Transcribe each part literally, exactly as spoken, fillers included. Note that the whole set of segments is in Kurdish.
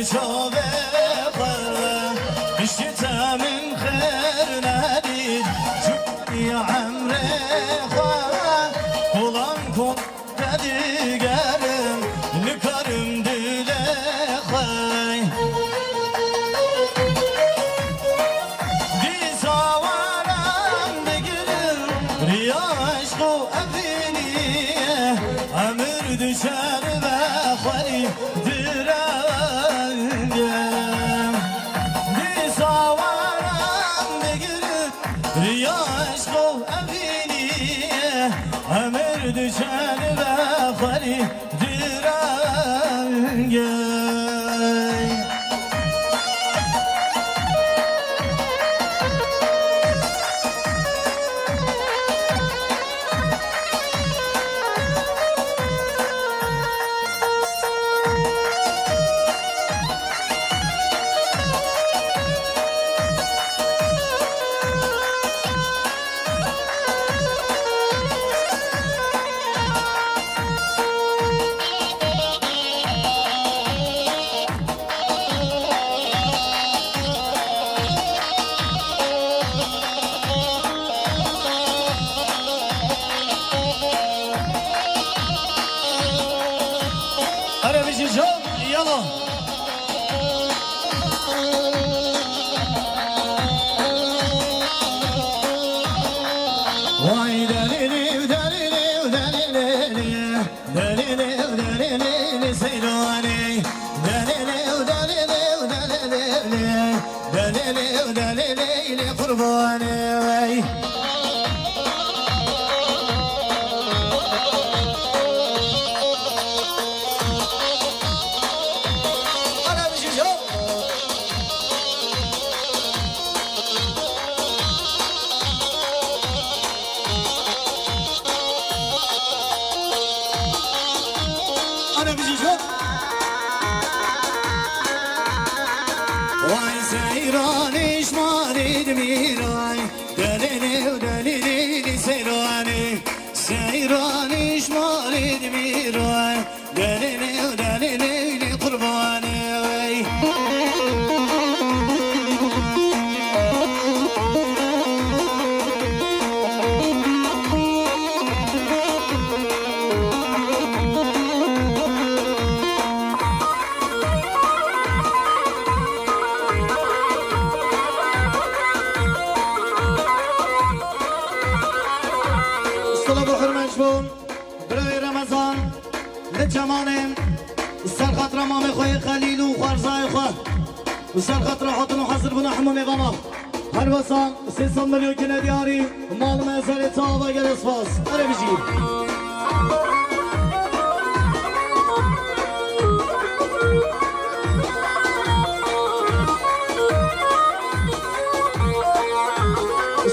Çavê xwe, piştî te min xêr nedît, cûyî emrê xwe, kolan kol te digerim, nikarim dilê xwe. Dîsa weran digirim, riya eşq û evînî, emir dişer be xwerî direngim. Dîsa weran digirim, riya eşq û evînî, emir dişer be xwerî direngim. Erê bijî can, yala. Vay delîlî, delîlî, delîlî. Delîlî, delîlî, Seyranî. Delîlî, delîlî, delîlî. Delîlî, delîlî, Qurbanî. Ana bijî can. Ana bijî can. Vay seyran îşmarî dimîray. Delîlî, delîlî, seyranî. Seyran îşmarî dimîray. Delîlî, delîlî, qurbanî. Sala bi hurmet ji bo birayê Remezan li Çemanê, ser xatira mamê xwe yê Xelîl û xwarzayê xwe û ser xatira hatin û hazir bûna hemû mêvana. Her wesa sê sed milyon gine diyarî, mal me zerê te ava gelê spas. Erê bijî.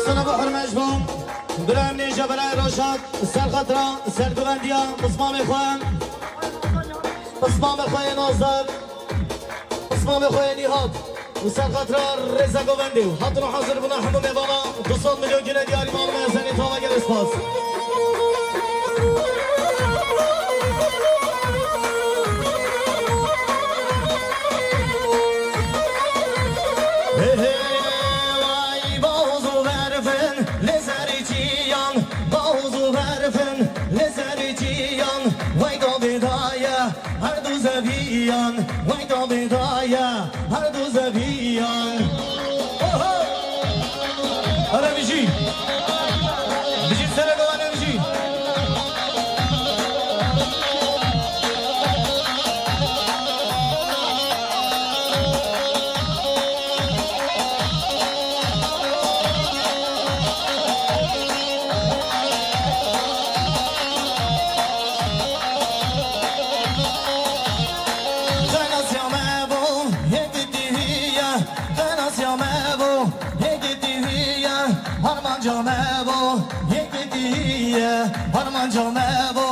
Sana bu hurmet bu. Birayê min ê Jebelayê Roşat, ser xatira sergovendiya pismamê xwe, pismamê xwe yê Nazar, pismamê xwe yê Nîhat û ser xatira rêza govendê û hatin û hazir bûna hemû mêvana du sed milyon gine diyarî malûme serê tava gelê spas. Hey, hey, vay, bahoz û verfin, lê serî çiyan, bahoz û verfin, lê serî çiyan, vay davê daye, her du zeviyan, vay davê daye, her du zeviyan. Oho! Hele bijî. Bijî sere dolanê bijî. Xelasya me bo, yekîtî hiye. Xelasya me bo, yekîtî hiye. Armanca me bo, yekîtî hiye. Armanca me bo,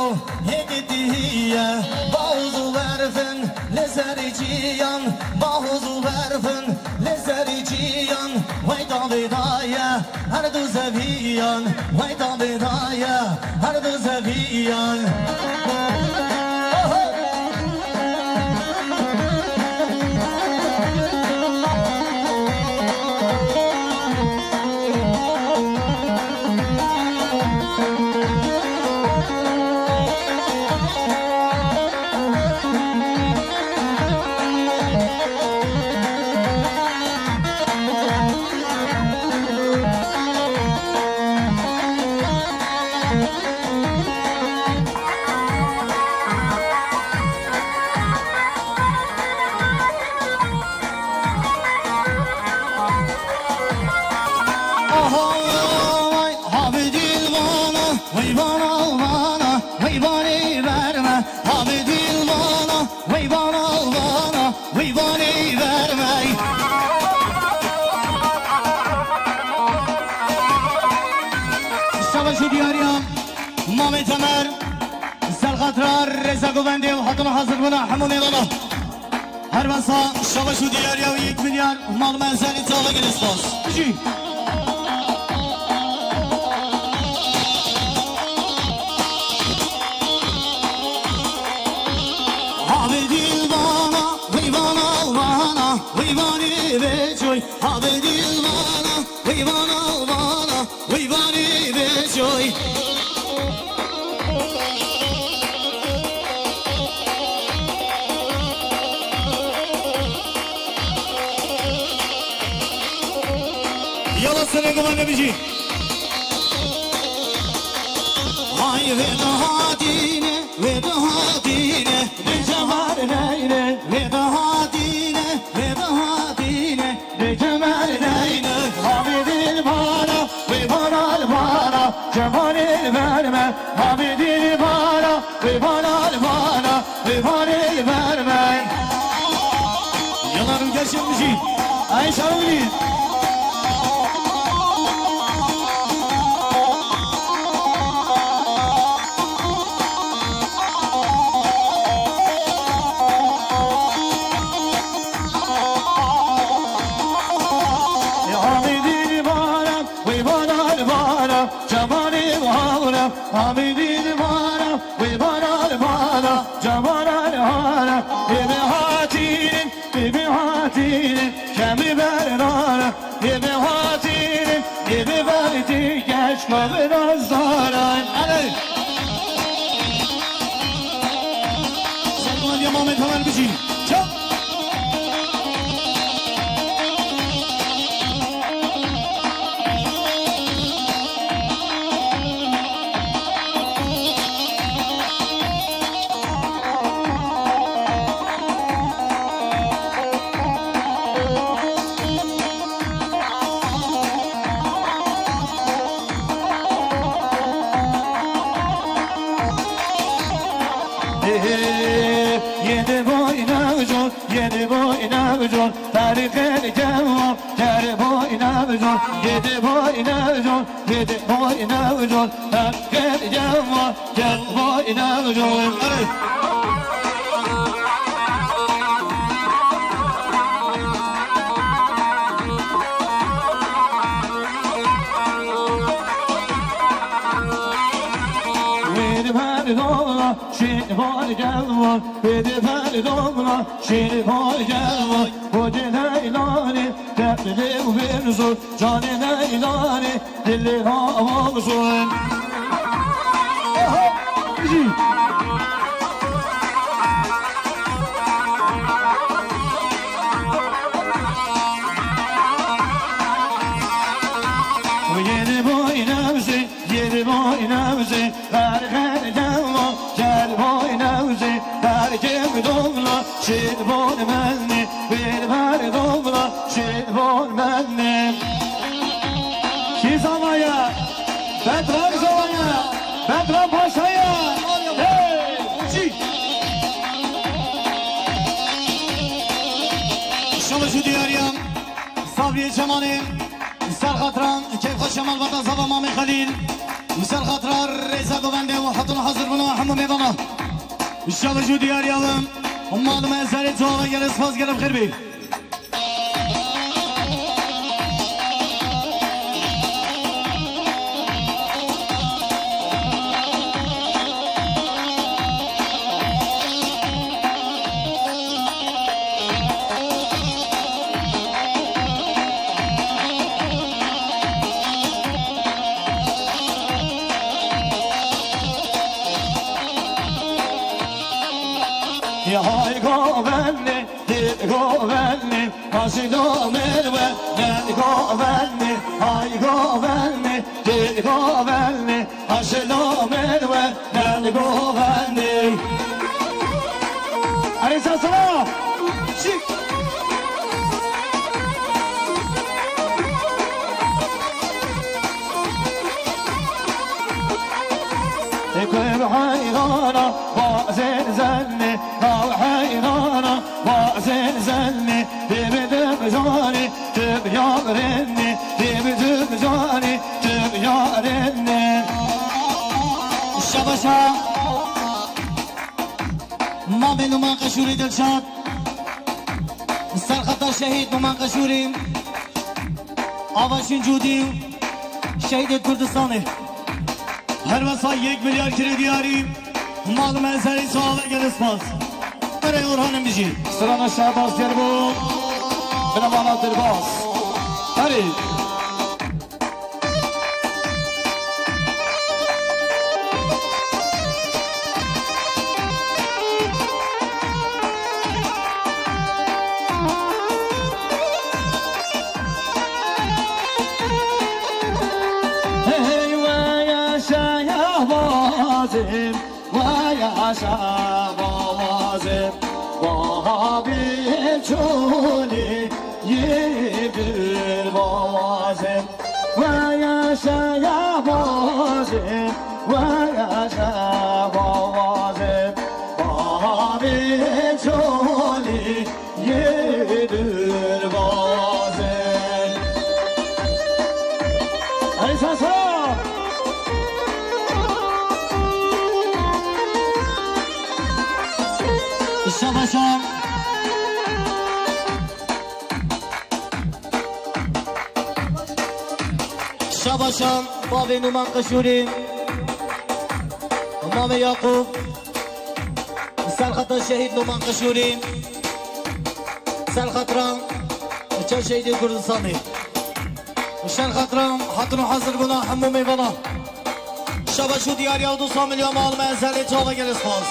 yekîtî hiye. Bahoz û berfin, lê serî çiyan. Bahoz û berfin, lê serî çiyan. Wey davê daye, her du zeviyan. Wey davê daye, her du zeviyan. Oho! Rêza govendê û hatina hazir bûna hemû mêvana. Her wesa şabaş û diyariya û yek milyar mal me ezelî çawa gelê spas. Bijî. Havê dîl vana, vî vana, vana, vî vanê vê coy. Havê dîl vana, vî vana, vana, vî vanê vê coy. Yala serê gumanê bijî. Hay vê dahatîne, vê dahatîne, vê cewar neyne, vê dahatîne, vê dahatîne. Dikemer deyne, hamidin bana, ve bana bana, cemalin verme, hamidin bana, ve bana bana, ve bana verme. Yalan geçirmişim. Ayşe Ünlü. Hamidin bana, ve bana bana, cemalin bana, hamidin bana, ve bana bana, cemalin bana, ebe hatinin, ebe hatinin, kemi bernana, ebe hatinin, ebe verdi geç kalın azdaran. Hadi. Sen bu an ya Mehmet Haber Bici. Çal. Yedi boyuna ucun, yedi boyuna ucun, tarih el gel. Ger boyna ucun, yedi boyna ucun, yedi boyna ucun, her gel gel var, gel boyna ucun. Hey! Ver ver dola, şin var gel var, ver ver dola, şin var gel var, bu gel eylani. Dertli bir zor, canine ilani, dili havamsın. Oho! Yedi boy nefsi, yedi boy nefsi, ver gel gel, gel boy nefsi, ver kim donla, şit boy menni, bir ver donla, şit boy menni. Şi zavaya, Bedran zavaya, Bedran paşaya. Hey! Şi. Şabaş û diyariya, Sabriye Çemanê, ser xatran, keyfxweşa malbata zava Mamê Xelîl, û ser xatran rêza govendê û hatûna hazir bûna hemû mêvana. Şabaş û diyariya we, mal me serê çawa gelê spas gelê xêr bê. Ya hay govende, dil govende, nasıl domer ve, gel govende, hay govende, dil govende, nasıl domer ve, gel govende. Arisa sana. Şi. Ekber hayrana, bazen zenni, nav hayrana, bazen zenni, demedim cani, tüm yarenni, demedim cani, tüm yarenni. Şabaşa. Amê Numan Qeşûrî Dilşad. Serxeta şehîd Numan Qeşûrî. Avaşîn Cûdî. Şehîdê Kurdistanê. Her wesa yek milyar kirê diyarî. Mal me serî sawa gelê spas. Erê Orhanê min jî. Sirana Şahbaz Derbo. Binevana Dirbas. Erê. Hey, vay aşa ya bazim, vay aşa bawazim, bahabê çolî yê bir bawazim. Vay aşa ya bazim, vay aşa bawazim, bahabê çolî yê bir bawazim. Hey, sasa! Şabaşa. Şabaşa bavê Numan Qeşûrî, Mamê Yaqûb, serxeta şehîd Numan Qeşûrî, serxetran çar şehîdê Kurdistanê, serxetran hatin û hazir bûna hemû mêvana. Şabaş û diyariya û du sed milyon mal me ezelê çava gelê spas.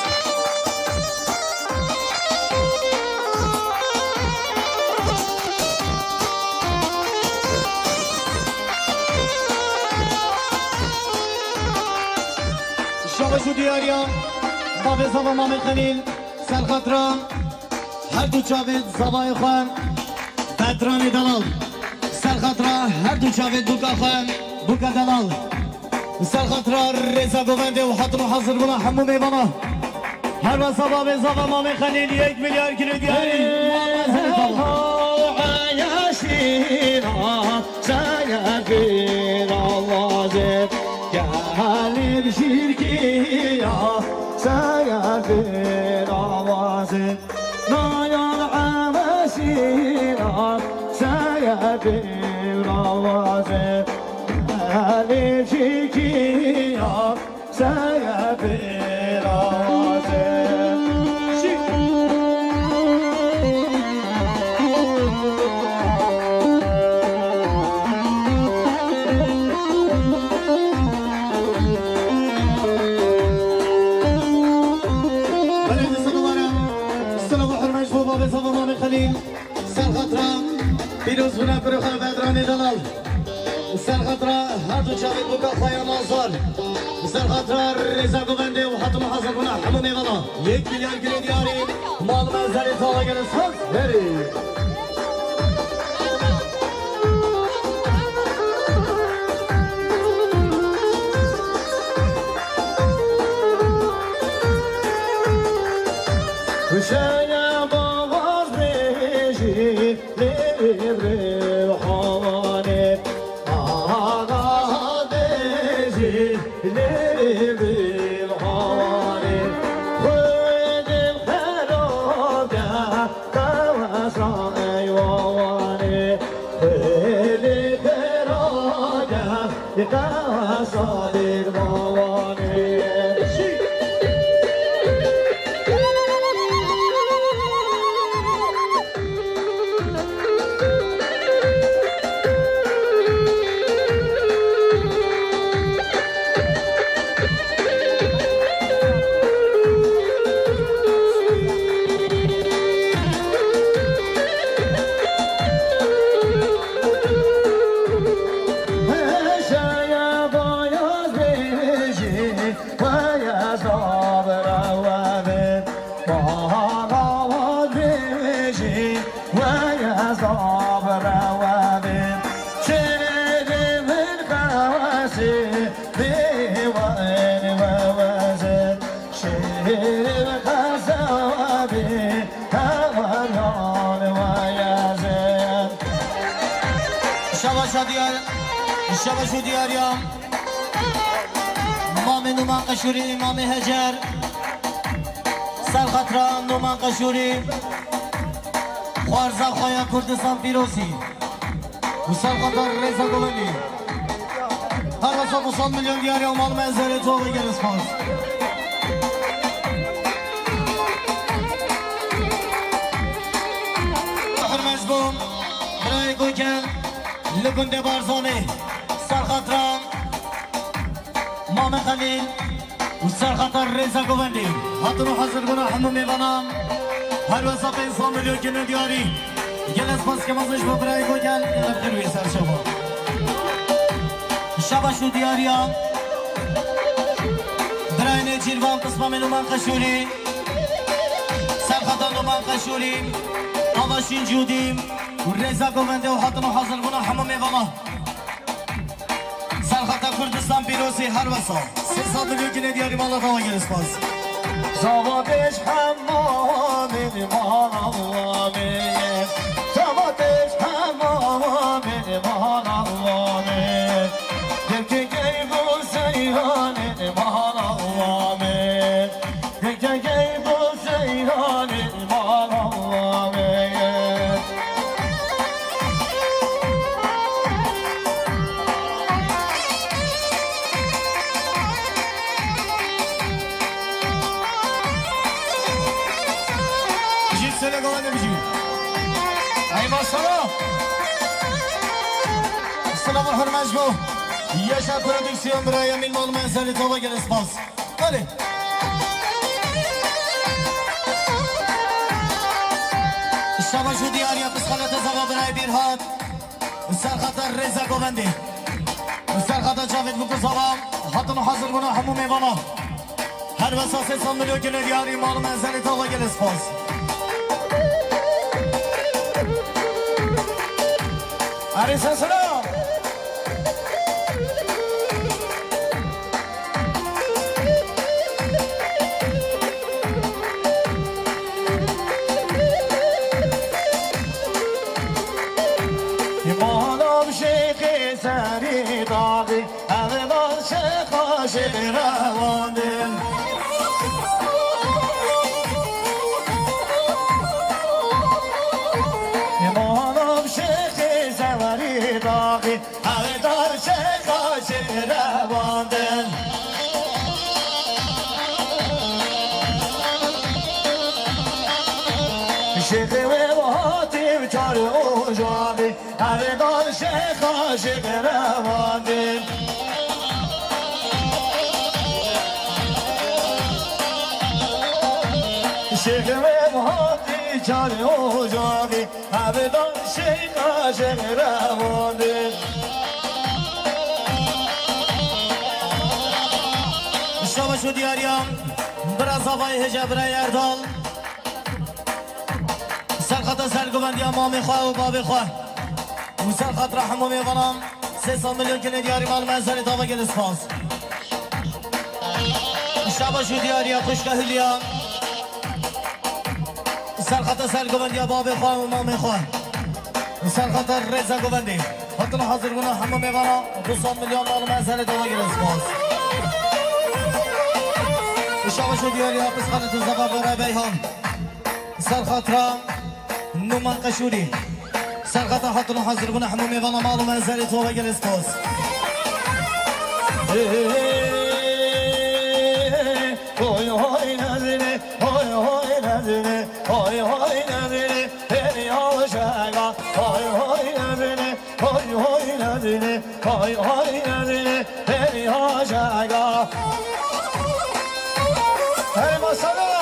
Şabaş û diyariya bavê zava Mamê Xelîl, serxetran her du çavê zavayê xwe, Bedranê Delal. Serxetran her du çavê bûka xwe, bûka Delal. Serxetran rêza govendê û hatin û hazir bûna hemû mêvana. Her wesa bavê zava Mamê Xelîl yek milyar kilo diyarî. Hey, Mamê Xelîl. Ayaşîna, sayafîna wazê, gelim şirkiya, sayafîna wazê. Nayan Emesîna, seyedîna wazê, Elî Çîkîya, seyedîna wazê. Şî. Belê, destê bibare. Silav û hurmet ji bo babê zava Mamê Xelîl. Ser xatira pîrozbûna pir xwe Bedranê Delal. Ser xatira her du çavê bûka xwe ya Nazar. Ser xatira rêza govendê û hatim û hazir bûna hemû mêvana. Yek milyar girê diyarî. Mal me zerê tava gere saz verî. Hüseyin Boğaz Beyci, Levre Havane, Ağa Beyci, Levre Havane, Xwedê Xeroge, Qewesa ey wawane, hêlê xêrage, qewesa dêr wawane. Şêrê qesabê hewan wayazin. Şabaşa diyar, şabaş û diyariya Mamê Numan Qeşûrî, Mamê Hecer. Ser xatira Noman Qeşûrî, xwarza xwe ya Kurdistan pîrozî û ser xatir rêza govendî. Her wesa du sed milyon diyar ya mal me zerê to ve gelin spas. Hurmet bû birayê Gokel li gundê Barzanê, ser xatira Mame Xelîl û ser xatir rêza govendî. Hatin û hazir bûna hemû mêvanan. Her wesa pênc sed milyon kine diyarî. Gelek spas ke mezin ji bo birayê Gokel, gelek xêr wê ser şeva. Şeva şû diyariya birayê Nêçîrvan, pismamê Noman Qeşûrî, ser xatir Noman Qeşûrî, Ava Şîn Cûdî û rêza govendê û hatin û hazir bûna hemû mêvanan. Ser xeta Kurdistan pîrozî her wesa. Sê sed milyon kine diyarî mala xwe gelin spas. Zava pêş hemamê mala wamê. Zava pêş hemamê mala wamê. Yekê gey bu seyranê mala wamê. Gel, gel, gel, bu seyranê mala wamê. Jî sene govane bijî. Ay maşallah. Selam û hurmet ji bo Yaşa Prodüksiyon birayê min mal me zerê to ve gelin spas. Hadi. Şaba şu diyariya pişxanete zava birayê Bîrhat. Ser xatir rêza govendê. Ser xatir Cavit Buku zava. Hatin hazir bûna hemû mêvana. Her wesa sê sed milyon kine diyarî mal me zerê to ve gelin spas. Erê sesina. Îmana bi şêxê serî daxî, ev dan şêxa şêx rewandin. Îmana bi şêxê serî daxî, Hevdar şêxa şêx rewandin. Şêxê wê hatî bi çar ocaxî, hevdar şêxa şêx rewandin. Şêxê wê hatî çar ocaxî, Hevdan şêxa şêx rewandin. Şaba şu diyariya bira zavayê hêja birayê Erdal. Ser xata sergovendiya mamê xwe û bavê xwe. Û ser xatira hemû mêvanan sê sed milyon kine diyarî mal me zerê dava gelin spas. Şaba şu diyariya xwişka Hülya. Ser xata sergovendiya bavê xwe û mamê xwe. Ser xata rêza govendê. Hatina hazir bûna hemû mêvana du sed milyon mal me zerê dava gelin spas. Şaba şu diyariya pişxanete zava birayê Beyhan. Ser xatira Numan Qeşûrî. Ser xata hatin û hazir bûna hemû mêvana mal û me zerê to ve gelê spas. Hoy hoy Nezîrê, hoy hoy Nezîrê, hoy hoy Nezîrê, hêrî aşega, hoy hoy Nezîrê. Hay hay Nezîrê, hay hay Nezîrê, hey aşega. Hey masala.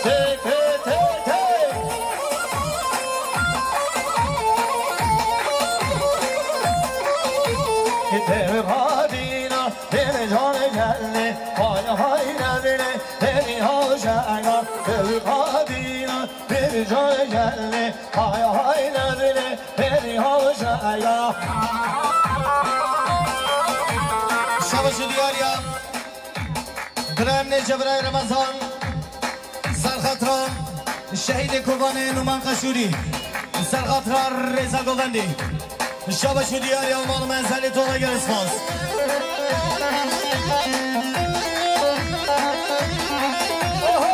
Tê tê tê tê. Tê vadîna, tê canê gelê, hay hay Nezîrê, hey aşega. Tê vadîna, tê canê gelê, Hay hay Nezîrê, hêrî hawşa ya. Şaba şu diyariya. Birayê min ê Cebraîl Remezan. Ser xatira şehîdê Kobanê Numan Qeşûrî. Ser xatira rêza govendî. Şaba şu diyariya mal me zerê to ve gelin spas. Oho,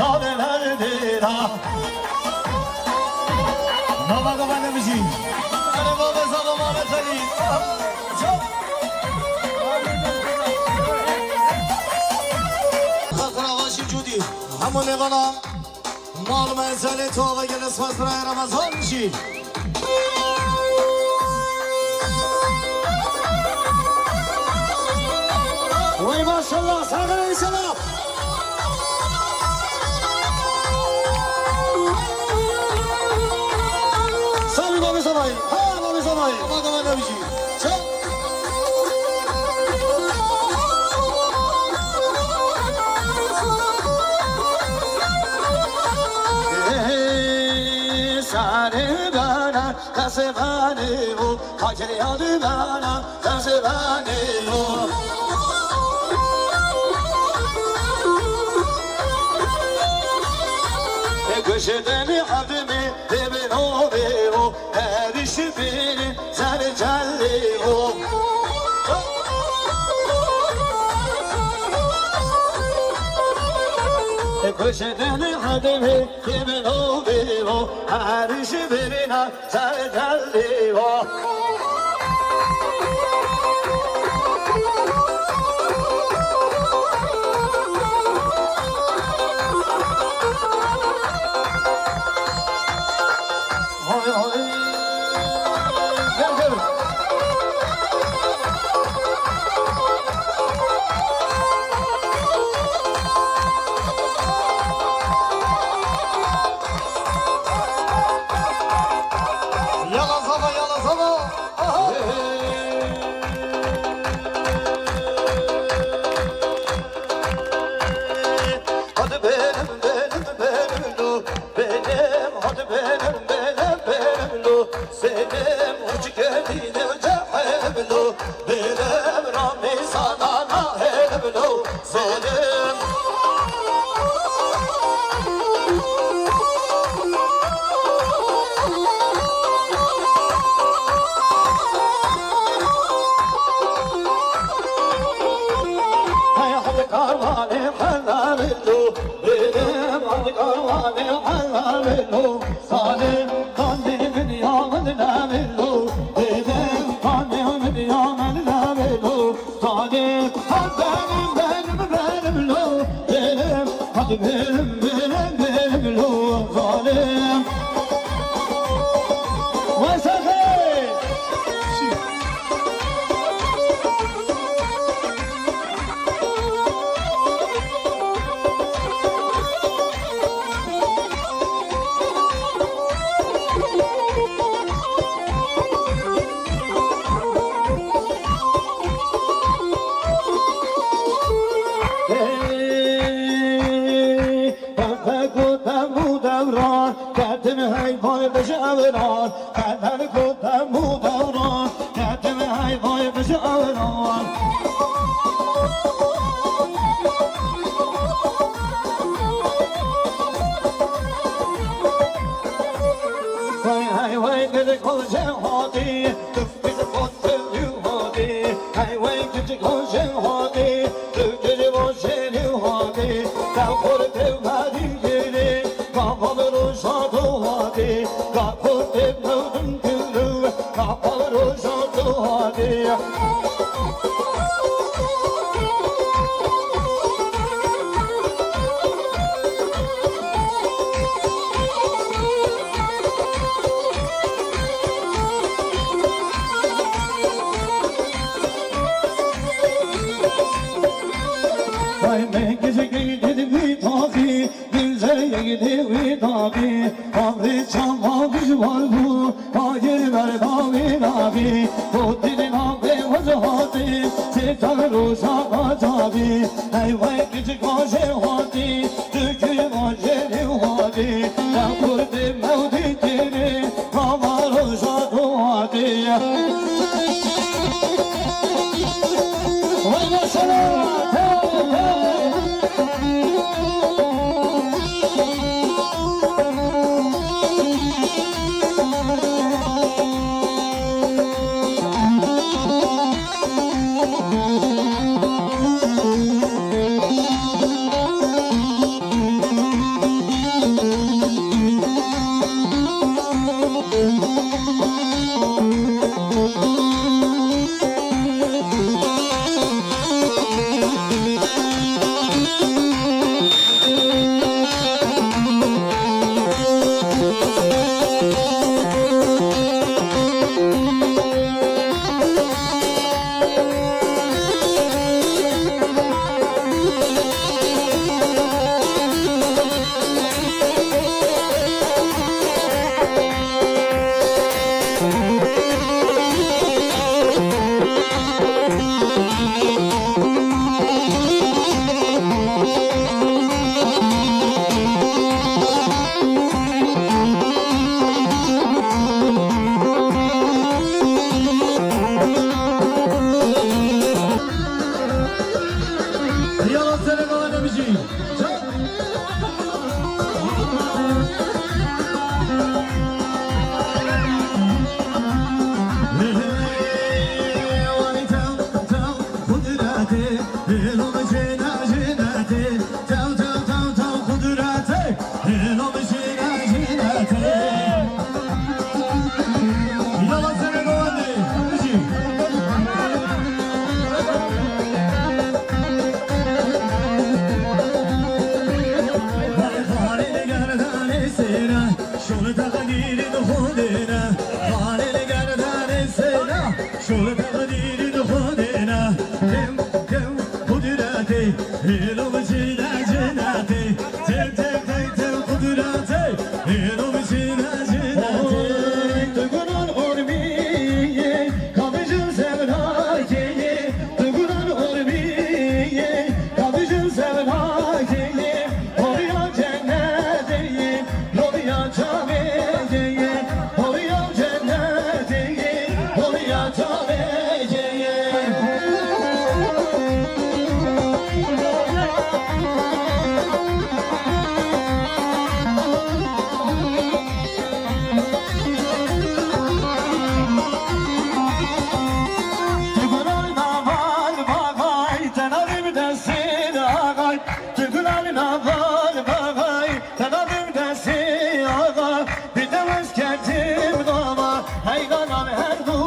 Navê her dêra. Nava gava ne bijî. Ere bavê zava mame telî. Xatir Avaşî Cûdî. Hemû mêvana mal me zelê tu ava gelê spas birayê Remezan jî. Wey maşallah, saxir inşallah. Salî babê Zavayî, ha babê Zavayî. Baba, baba, ne bijî. Çal. Sarê bana, qesê bana, o, qakeriya dibana, qesê bana, o. E, guşe deni adımı, e, ben o, be o, her işi beni, sen canlı o. E, guşe deni adımı, Kimin o bî o, her ji birine ser geldi o. Hoy, hoy. Gel, gel. Yala zava, yala zava. Aha. Hadi benim, benim, benim, lo. Benim, hadi benim, benim, benim, lo. Benim, hoş geldin, evde evlo. Benim, Ramazan'a evlo. Selim. Hey, hadi karvanê xelabilo, benim, hadi karvanê xelabilo. Salim, salim, ya xelabilo, benim, salim, ya xelabilo. Zalim, ha benim, benim, benim lo, benim, hadi benim, benim, benim lo, zalim. Vay sakın! Hey, hey, hey, gidi koca hadi, tüf gidi koca hadi, hey, hey, gidi koca hadi, tüf gidi koca hadi, ben korktum hadi gidi, kafam roşa tu hadi, ben korktum gördüm gülü, kafam roşa tu hadi. Vay, me gece gece dedim bir tabi, güzel yedi bir tabi, abi çam abi var bu. Hayır ver davi davi, bu dilin abi vazhati, sitar roza tabi, hey vay küçük vaje hati, tükü vaje hati, ya kurdi mevdi kiri, hava roza hati. Vay maşallah, hey, hey. Yala sene bana ne biçim? Şol teqdîrî di xwedê ne, xalê li gerdanê sêna. Şol teqdîrî di xwedê ne, tim, tim, qudretê, hêlo bi cîna cinetê. Tim, tim, tim, tim, qudretê, hêlo bi cîna cinetê. Oy, tu gunan ormiyê, kabijin sevnakeyê, tu gunan ormiyê, kabijin sevnakeyê. Horiya cennetê yê, horiya çavê yê, horiya cennetê yê, horiya çavê yê. Tu gunan naval bagay, tenalî bi destê de agay. Tu gunan naval bagay, tenalî bi destê axa, bi te wez kerdim dava, heyranan her du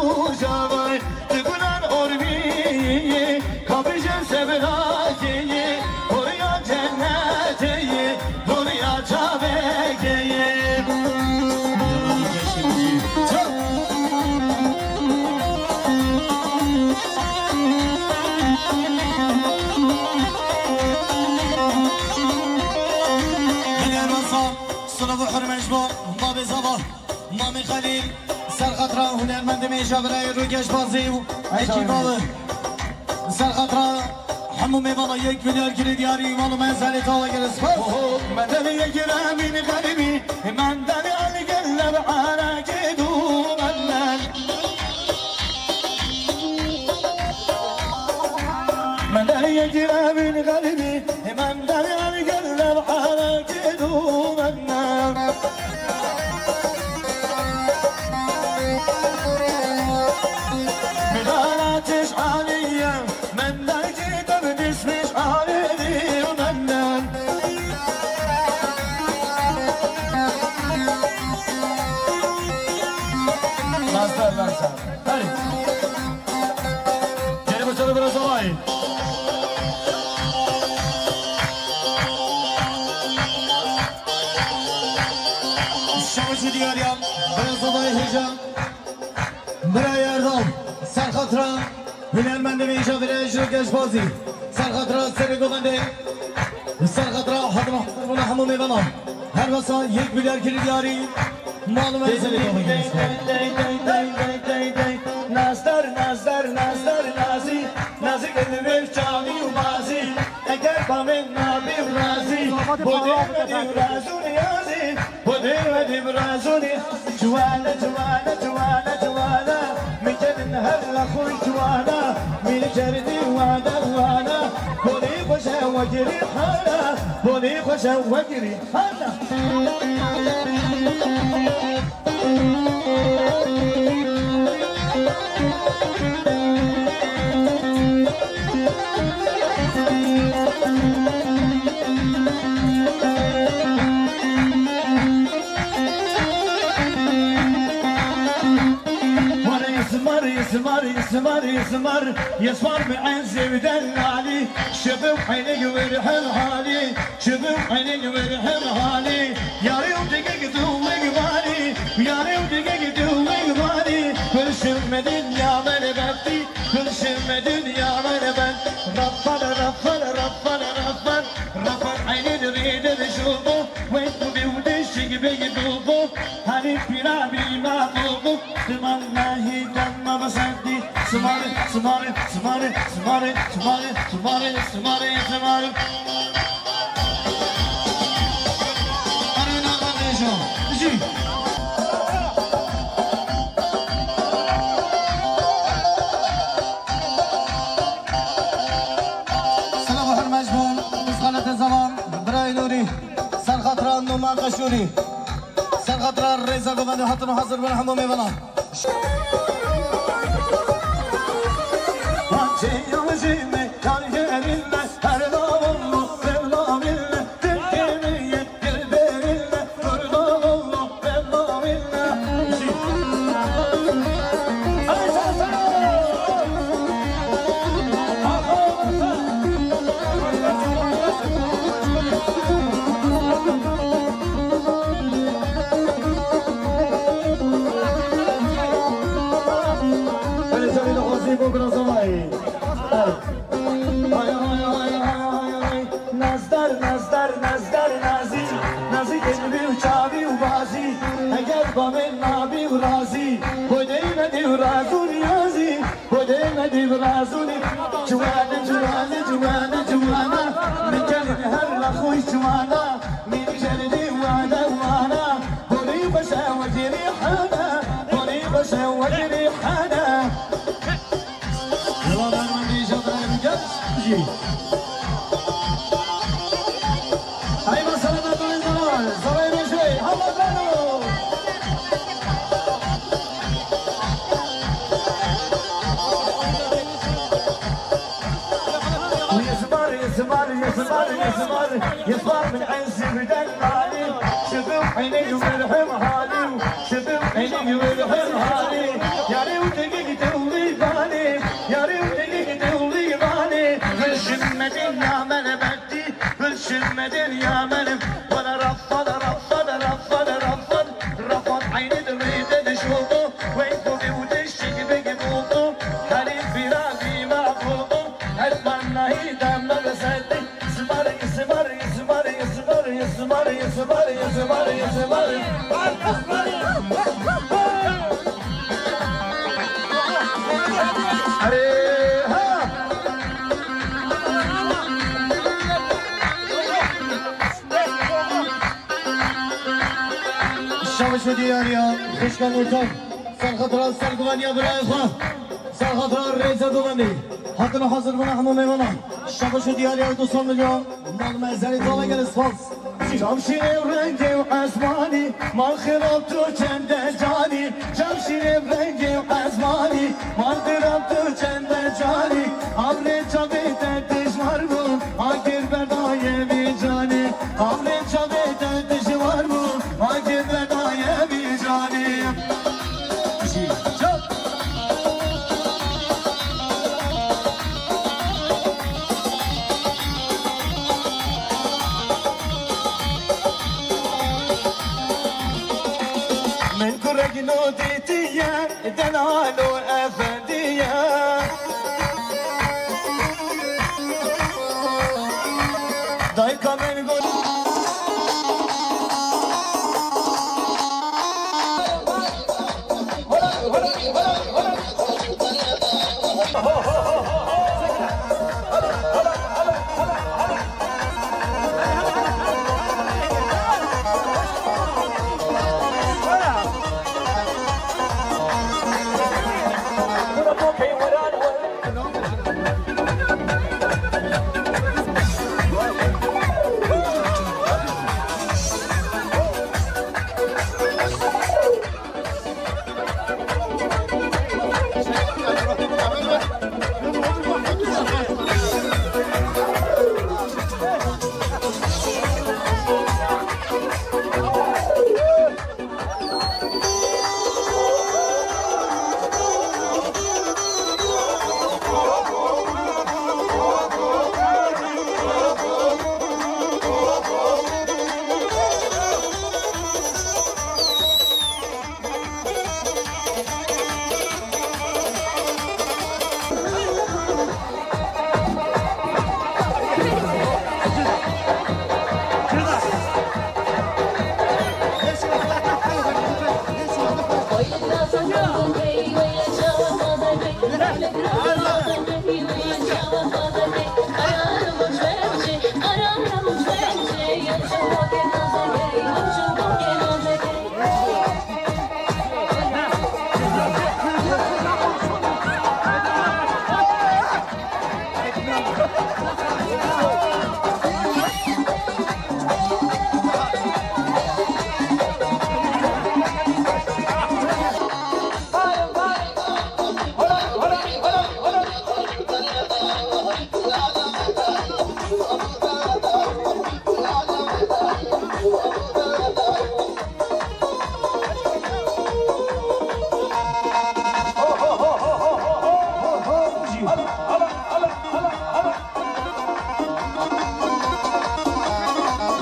cavay. Tu gunan ormiyê, kabijin sevnakeyê, horiya cenneteyê, horiya çavekeyê. Çal. Silav û hurmet ji bo babê zava, Mamê Xelîl, ser xatira hunermendê me Javirayê Rûgeş Bazî û ekîba wî. Ser xatira hemû mêvana yek milyar girê diyarî, mal û mezelê tawa gere spas. Oho, mendevê yekê Emîn Xelîlî, mendevê Elgel lev arekê du mendel. يجرى من قلبي من دمع القلب حركت ومنان. مداراتش عالية، من درجة بتسمش عالي ومنان. Nazlar, nazlar. Hadi. Geri bakalım biraz olay. Şabaşı diyar ya. Biraz olay heyecan. Birayê Erdal, serxatira hunermendê vêja vêrejî û geşbazî, serxatira serê govendê, serxatira Hasan Hazir bûna hemû mêvanan. Her wesa yek milyar kirî diyarî, malum ez serê govendê. Nazdar, nazdar, nazdar, nazî, nazik elbir çavî û bazî, eger bamên nabî û razî, bo dê me dî û razû niyazî. Xwedê we dê bi razûnê. Ciwane, ciwane, ciwane, ciwane. Min kevin her la xwe ciwane. Min kerdî wane, wane. Bonê xwe je wegirî hana. Bonê xwe je wegirî hana. Mare yesmar, yesmar, yesmar, yesmar, yesmar bi en zevden nalî, şebim eynek verhem halî, şebim eynek verhem halî, yarê û degek dûmeg varî, yarê û degek dûmeg varî, kurşun me dinya me ne bebtî, kurşun me dinya me ne ben. Rafal, rafal, rafal, rafal, rafal, eyne de rê de de şobo, wek bu bir de şik be gibi bu. Hani pira bir ma bu bu. Sıman nahi tanma basandi. Sımarı, sımarı, sımarı, sımarı, sımarı, sımarı, sımarı, sımarı. Arena Barrejo. Jü. Silav û hurmet ji bo Mizxalete Zevan, birayê Nûrî, ser xatira Nûman Qeşûrî, ser xatira rêza govendê hatin û hazir bin hemû mêvanan. Nazdar, nazdar, nazdar, nazî, nazî gelbî û çavî û bazî, eger bamên nabî û razî, xwedê me dî û razû niyazî, xwedê me dî û razû nî. Ciwane, ciwane, ciwane, ciwane, min kevin her la xwe ciwane, min kerdî wane, wane, bonî xweş e wekî rîhane, bonî xweş e wekî rîhane. Yala bermendî jadayê min gel jî. Ay mesela da doyuz zaman, zaman rojê, hava beno. Yesmar, yesmar, yesmar, yesmar, yesmar min en zibden nalî. Şibim eynek verhem halî. Şibim eynek verhem halî. Yarî û degik dewlî banî. Yarî û degik dewlî banî. Gülşin medin ya mene bedî. Gülşin medin ya mene. Wala rafal, rafal, rafal, rafal. Rafal eyni de rîde de şoto. Wey kovi û deşik begi boto. Halî bira bîma boto. Hetman nahî dam me de sedî. Sibari, sibari, sibari, sibari, sibari, sibari, sibari, sibari. Erê ha! Şabaş û diyariya xişka Nurtan. Ser xatira serguvaniya birayê xwe. Ser xatira rêza govendê. Hatina hazir bûna hemû mêvanan. Şabaş û diyariya du sed milyon. Mal me zerê dala gel spas. Çavşîrê rengê û esmanî, mal xirab tu çende canî. Çavşîrê rengê û esmanî, mal xirab tu çende canî. Avrê çavê te dijwar bû, agir berdaye vî canî. Avrê çavê te dijwar bû, agir berdaye vî canî. Jî, çap. Min kurek nû dîtiye, delalo efendiye. Dayka min got.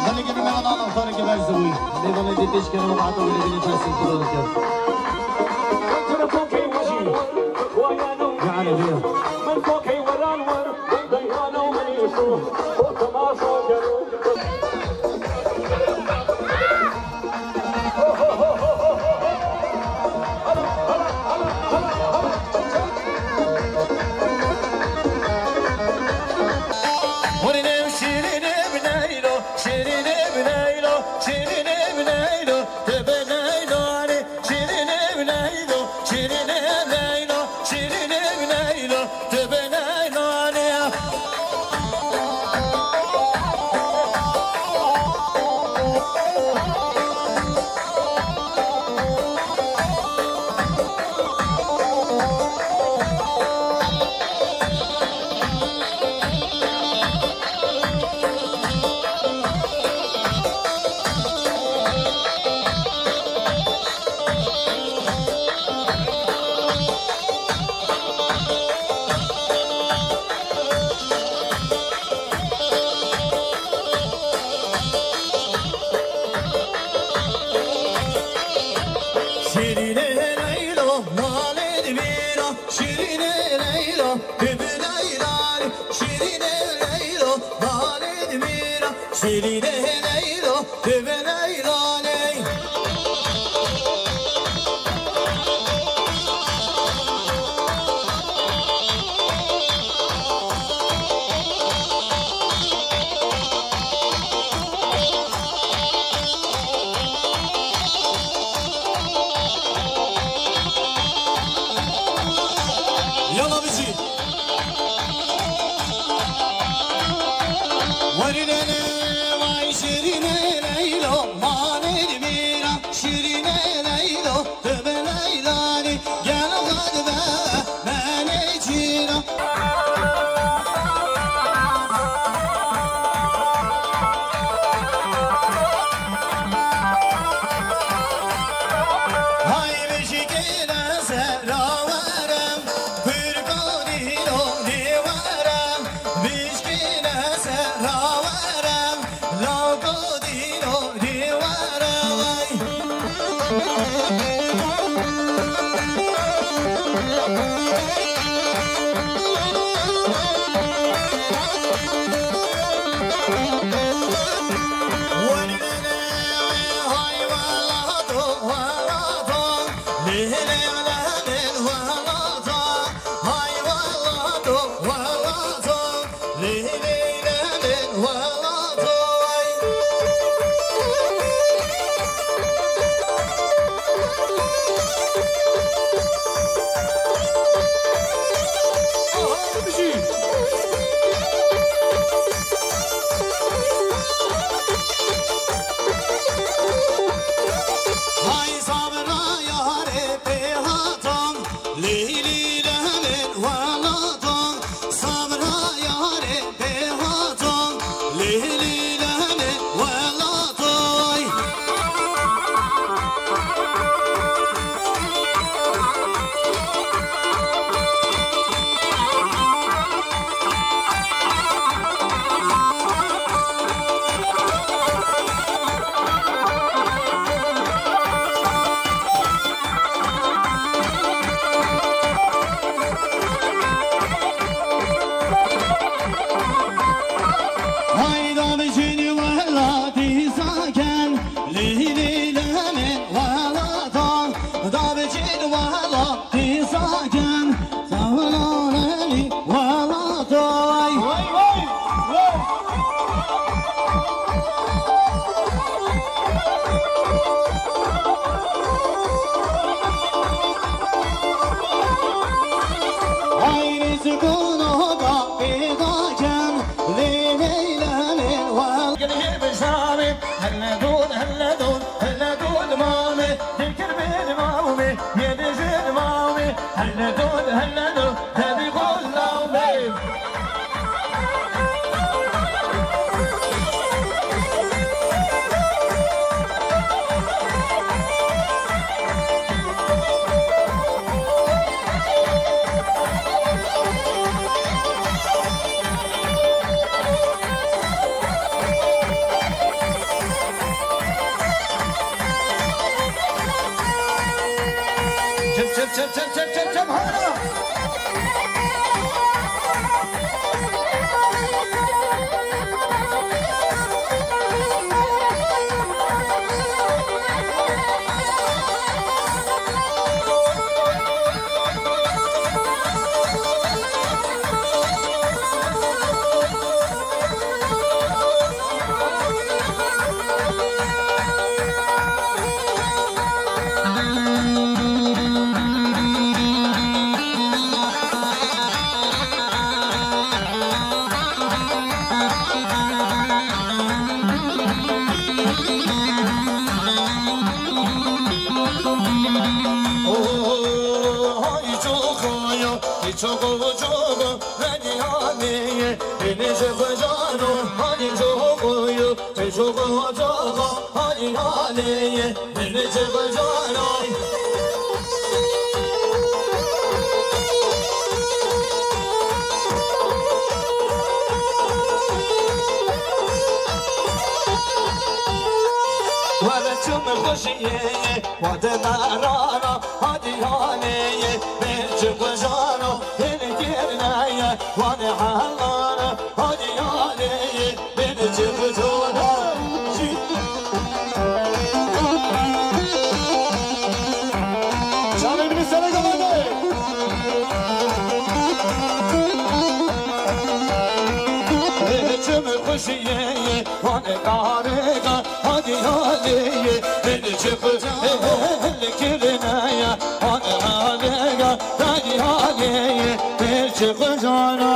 Belê gelo me anan axtarê ke berz bûyî. Mêvanê dê pêş kene û hata wê dibîne tersîn xwe dikir. Ya Erebiya. Hurîne û şîrîne bi neylo, şîrîne bi neylo, şîrîne bi neylo, tu bi neylo anî, şîrîne bi neylo, şîrîne bi neylo, şîrîne bi neylo, tu bi neylo anî. Şîrînê Leylo, malê dibîna, şîrînê Leylo, tu bi Leylanê, şîrînê Leylo, malê dibîna, şîrînê Leylo, tu bi Leylanê. Yala bijî. Vay! Vay, vay, vay! Hayri zikûn û gapê dakem, lê leylemên wel. Gelê bizarê, hele dûn, hele dûn, hele dûn mame, dikir bin mame, yedi jin mame, hele dûn, hele dûn. Hadi kullandım. Çep, çep, çep, çep, çep, çep, çep, hayra. Hay çokoyo, çokoyo, çokoyo. Vediyanê, beni çi kucano, hani çokoyu, çokoyu, hani yanê, beni çi kucano. Were çim xweşiyê, wade merana, hadi yanê, beni çi kucano. Hêlê kêrneye, wane hemane, hadi yanê, beni çi kucana. Çavê min sere gavane. Hêlê çi min xweşiyê, wane karêga. Hadi hadi, beni çi kucana, hêlê kêrneye, hadi hadi, hadi hadi, beni çi kucana.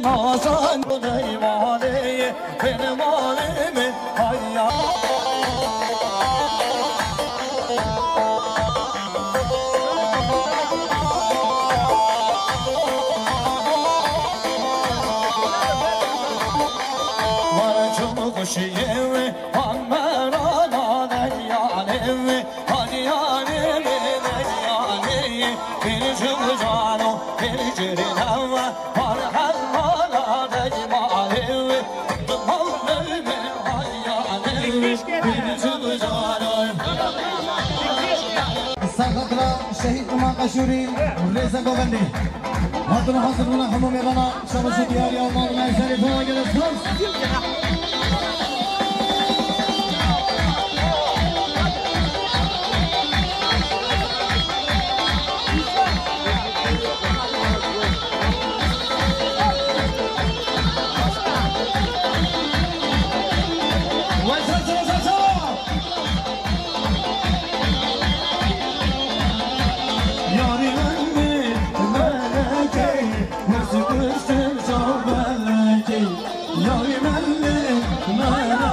Nazan, bu ney malê? Benim halimim hayya. Var çubuk şiyevi, hammerana deyyanevi, hadiyanevi deyyanevi, bir çubuk cano, bir çirinavi. Ser xatira şehîd Îmam Qeşûrî û rêze govendî. Hatin hazir bûne hemû mêvana şabaş û diyariya mal me serê dua gelek spas. Yarî min bi melekê, nasıl düştüm sağ melekê. Yarî min bi melekê.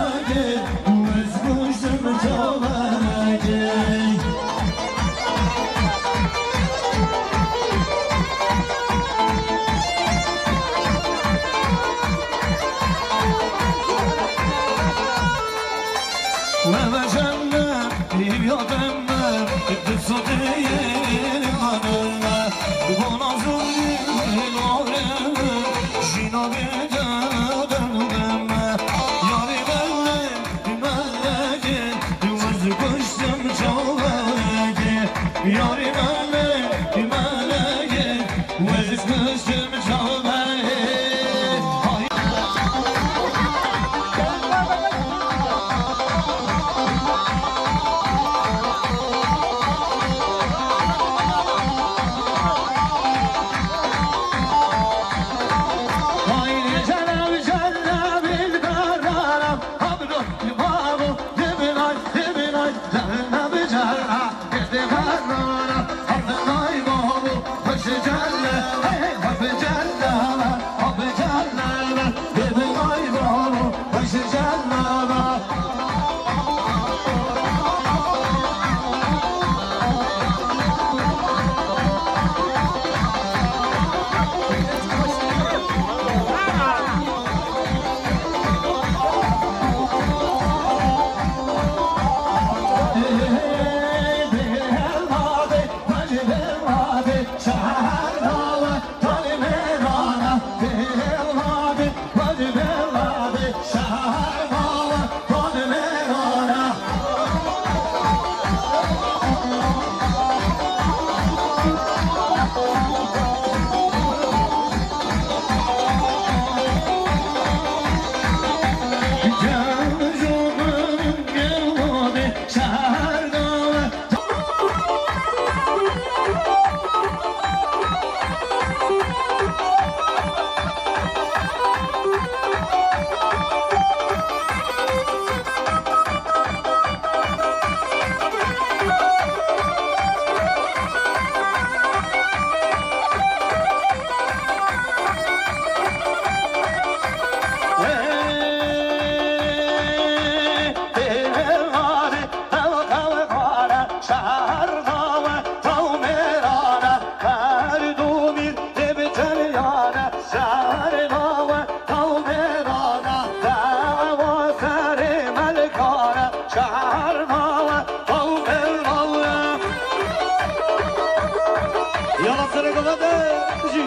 Yala serê gava de jî.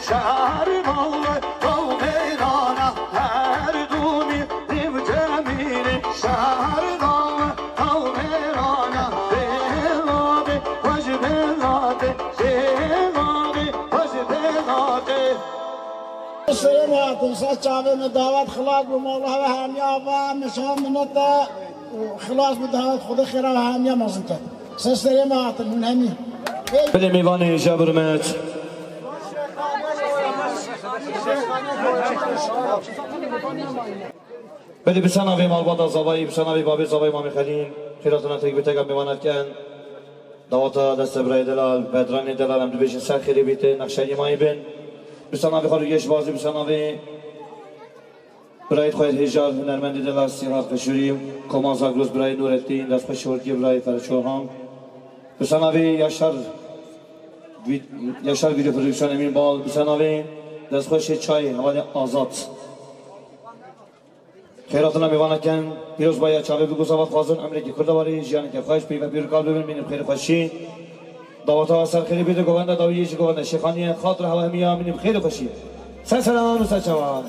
Şehri mal, qewmê nana, her dumî, nîv cemîlî, şehri mal, qewmê nana, bê nabê, xweş bê nabê, bê nabê, xweş bê nabê. Serê me hatin, ser çavê me dawet xilas bû, mala we hemiya va, min şev minete û xilas bû dawet, Xwedê xêra we hemiya mezin ket. Ser serê me hatin, hûn hemî. Belê mêvanê ji hurmet. Belê bi sena vê malbata zavayî, bi sena vê babê zavayî Mamê Xelîl, xêratana tek bi teka mêvana dikin. Dawata deste birayê delal, Bedranê delal, em dibêjin ser xêrê bîtin, nexşeyê mayî bin. Bi sena vê xwe rûyeş bazî, bi sena vê birayê xwe hêjar, hunermendê delal Sîrat Xeşûrî, Koma Zagros birayê Nûrettîn, destxweş şortiyê birayê Ferçohan. Bi sena vê Yaşar, vî-, Yaşar Video Prodüksiyon Emîn Bal, bi sena vê destxweşê çayê hevalê Azat. Xêratina mêvana ken, pîroz baye çavê bi guza ve dixwazin, emrekî kurdewarî, jiyaneke xweş, peyve pîr kal bibin, mînî bi xêr û xweşî. Daweta ser xêrê bîte, govenda dawî yê jî govenda Şêxaniyê, xatir hewa hemiya, mînî bi xêr û xweşî. Ser serevan û ser çavan.